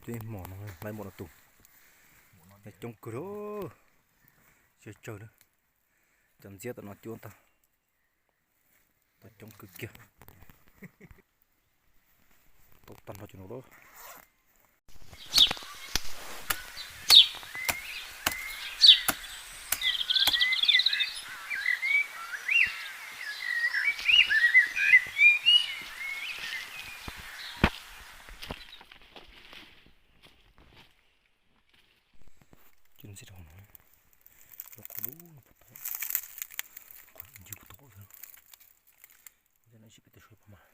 Twb hmo no lawm, npaum no tus, coob kawg li. Tsawg tsawg na, cov ntxiab tom no cuab tag, tau coob kawg kiag. Tau tag nrho cov no lawm. Cov ntxiab rau hauv no, lub qhov dub no puas tau, qhov ncig puas tau xwb. Ntxiab no ib sij peb tus suav pom mas.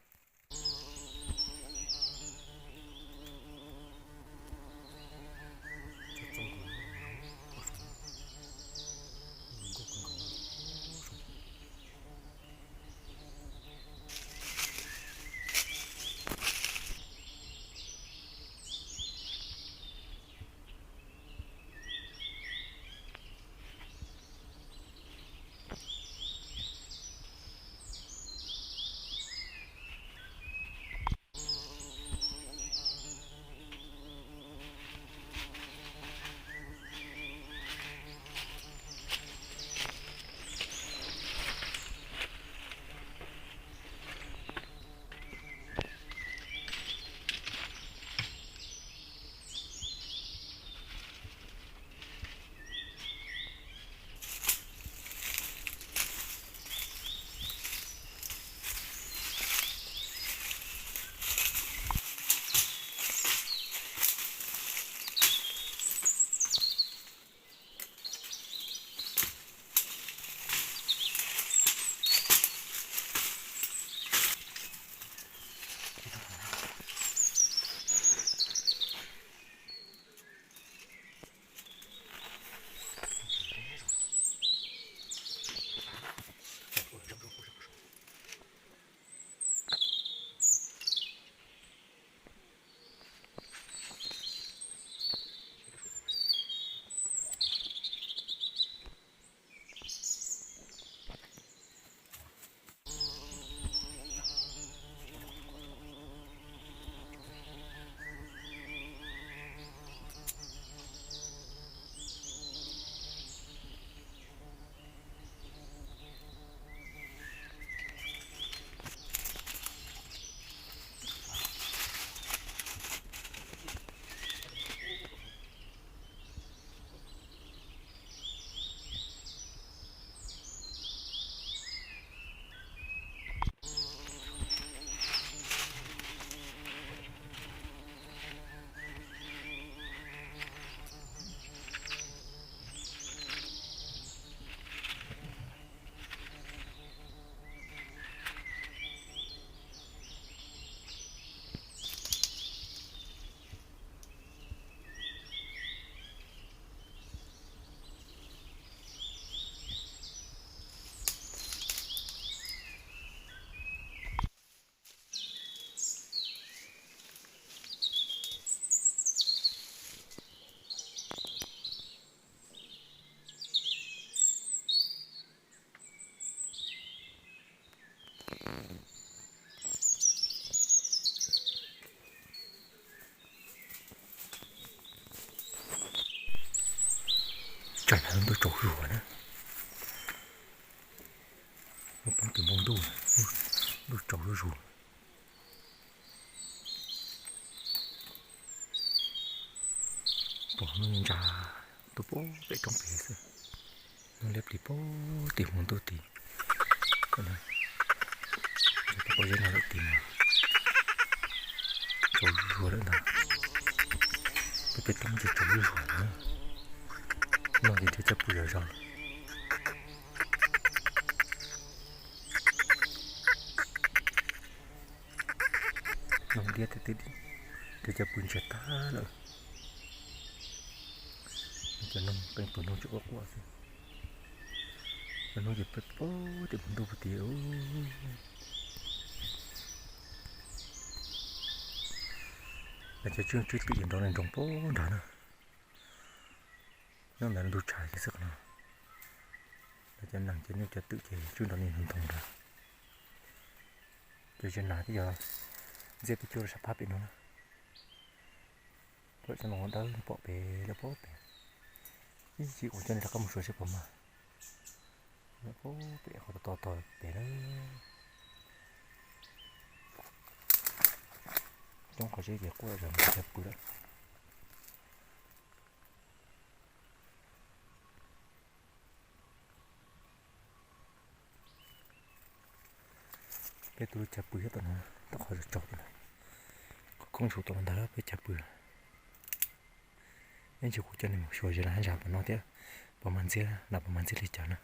Tsam no ntuj tsaus zuag na, muab poob tim npoo ntuj, ntuj tsaus zuj zus. Pom hnub ntsa tuaj pem roob pem xwb, hnub liab plis poob tim npoo ntuj tid. Cov pob zeb no lawm tid mas tsaus zuag lawm ntag. Peb peb roob ces tsaus zuag na, no ces nrhiav caj pw zom zaws. Noo diab tiag tiag, nrhiav caj pw ntsiag tag lawm. Cov noog peb tus noog tseem quaj quaj xwb. Cov noog ces poob tim npoo ntuj puag tid. Cov tswb twm ces nrov li nroog poob nrad na. Nyob ntawd ntug tshav xwb qhov no. Cov nees cov nyuj cov twm ces tswb nrov li ntoo nrad. Cov zis nas twb yog ntxiab peb cuab rau sab phab pem no na. Cov no dawb pom pem lawm pem. Ib chim kuv coj nej rov qab mus xyuas seb puas mag. Lawm pem qhov to to pem na. Coob qhov zeb ces quaj zom chaw pw lawm. Peb tuaj lub chaw pw thiab tom no, tom qhov tsaug tom no, qhov koob ntshum tom no ntag peb chaw pw. Ib ntsis kuv coj nej mus xyuas ze la hab ntsa tom no thiab, puas mag ntxiab, na puas mag ntxiab li cas na.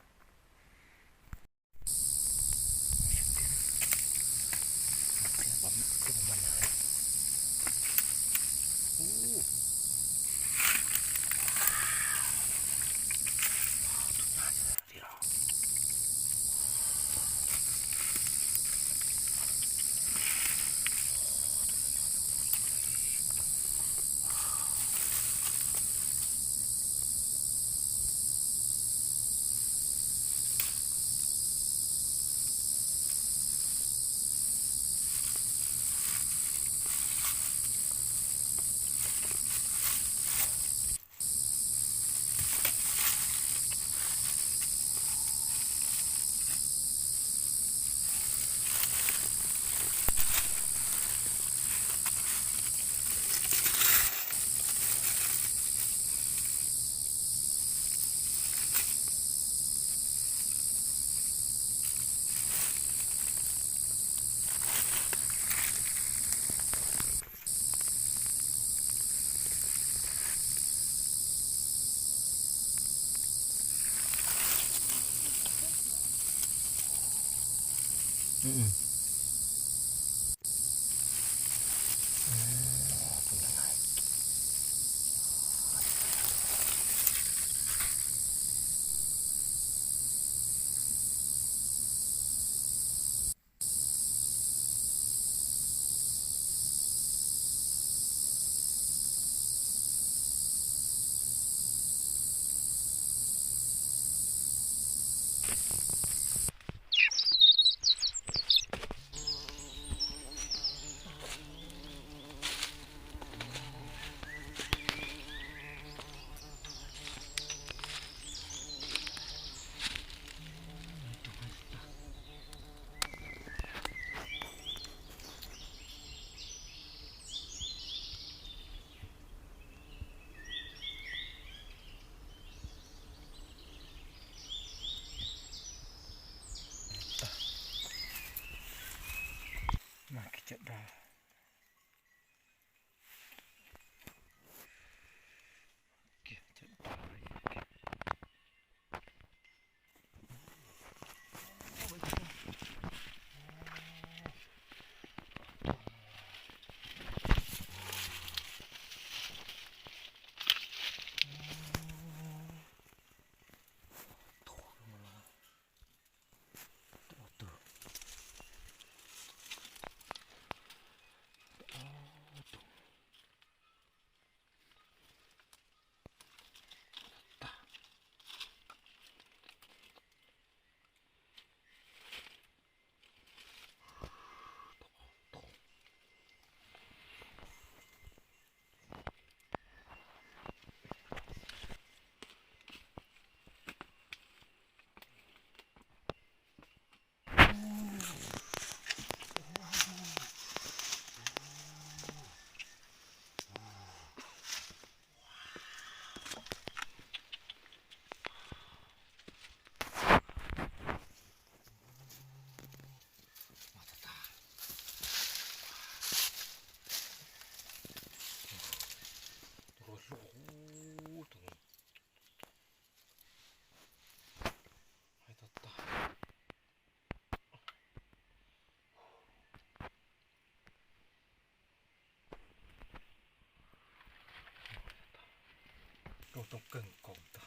Rau tau kawg nkaus tag,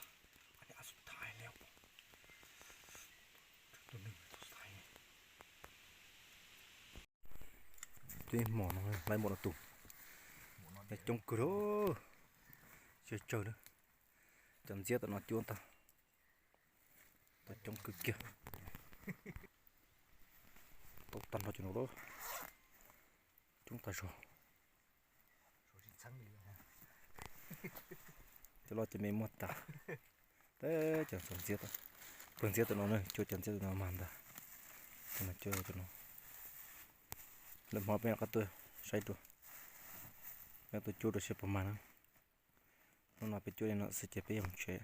qhov niam xub thaiv lawm. Cov ib hmos no lawv muab no tus, coob kawg li, tsawg tsawg na. Cov ntxiab tom no cuab tag, tau coob kawg kiag. Tau tag nrho cov no lawm, coob tag zog. Cov loj cov me muaj tas. Peb cov ntxiab, pawg ntxiab tus no na, cuab cov ntxiab tus no mas ntag. Tus no cuab tus no. Lawm hmo peb rov qab tuaj saib dua, peb tuaj cuab dua seb puas mag na. Hnub no peb cuab li no xwb ces peb yuav mus tsev.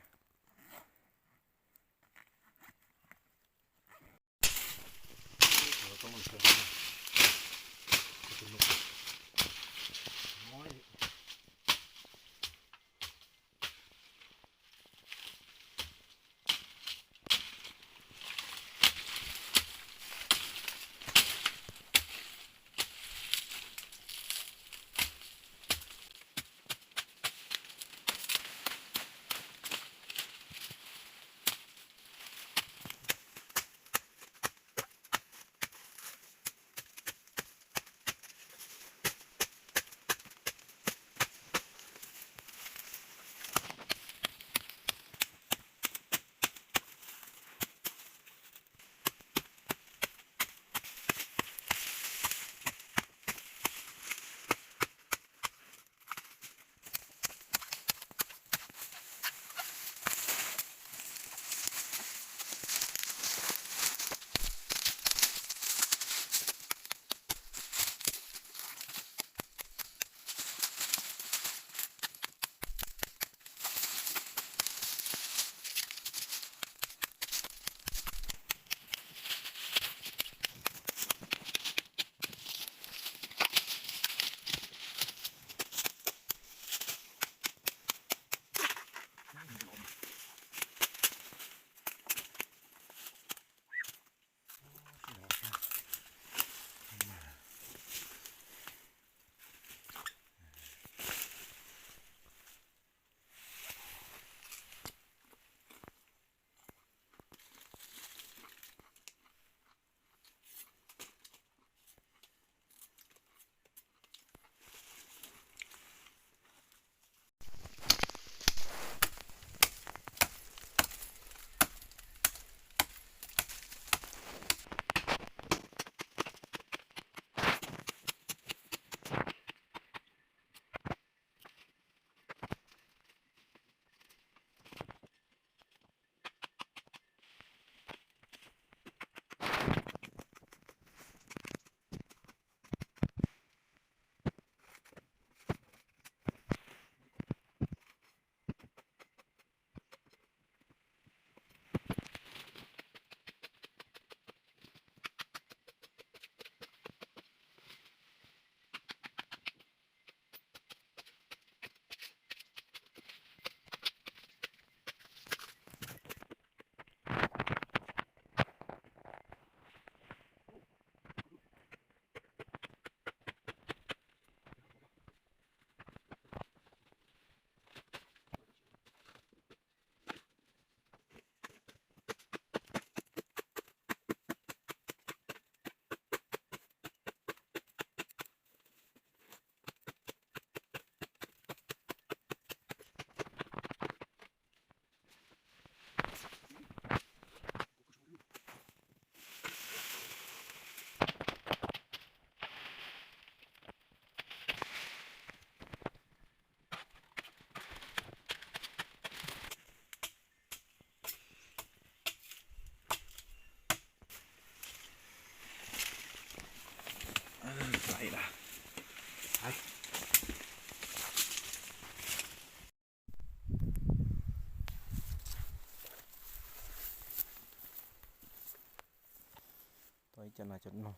Tau ib cov nas cov noog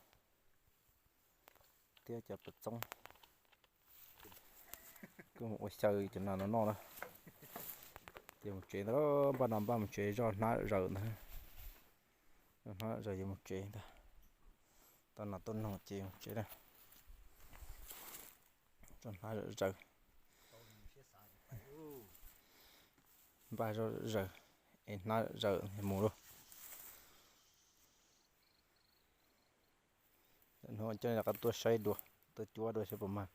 thiab cov pawg txoob. Kuj mus ua xyaw cov nas no noj na. Ces mus tsev ntag, npaj no npaj mus tsev, zoj hnab zawm ntag. Zoj hnab zawm yuav mus tsev ntag. Tau nas tau noog ces mus tsev na. Zoj hnab zawm zawm. Npaj zoj zawm es hnab zawm mus lauj. Hnub no coj nej rov qab tuaj saib dua, tuaj cuab dua saib puas mag.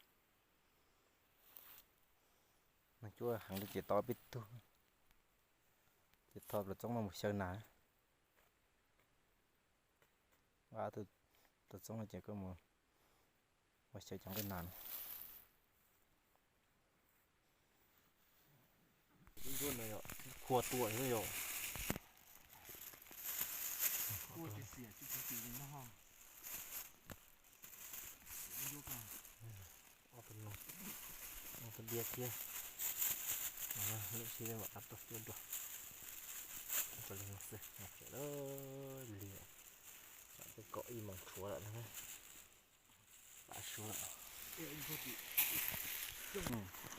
Mas cuab heev li ces tau peb tug, ces tho pawg txoob no mus xyaw nas. Pawg txoob no ces koj mus ua xyaw cov nqaij nas no. Ua tua yog. Ob tug no, ob tug diab thiab. Lub sij mam rov tuaj cuab dua. Ua li no xwb, sawv daws, lig, tsam twb kaum ib moos tshuav lawm na. Pab suav lawm.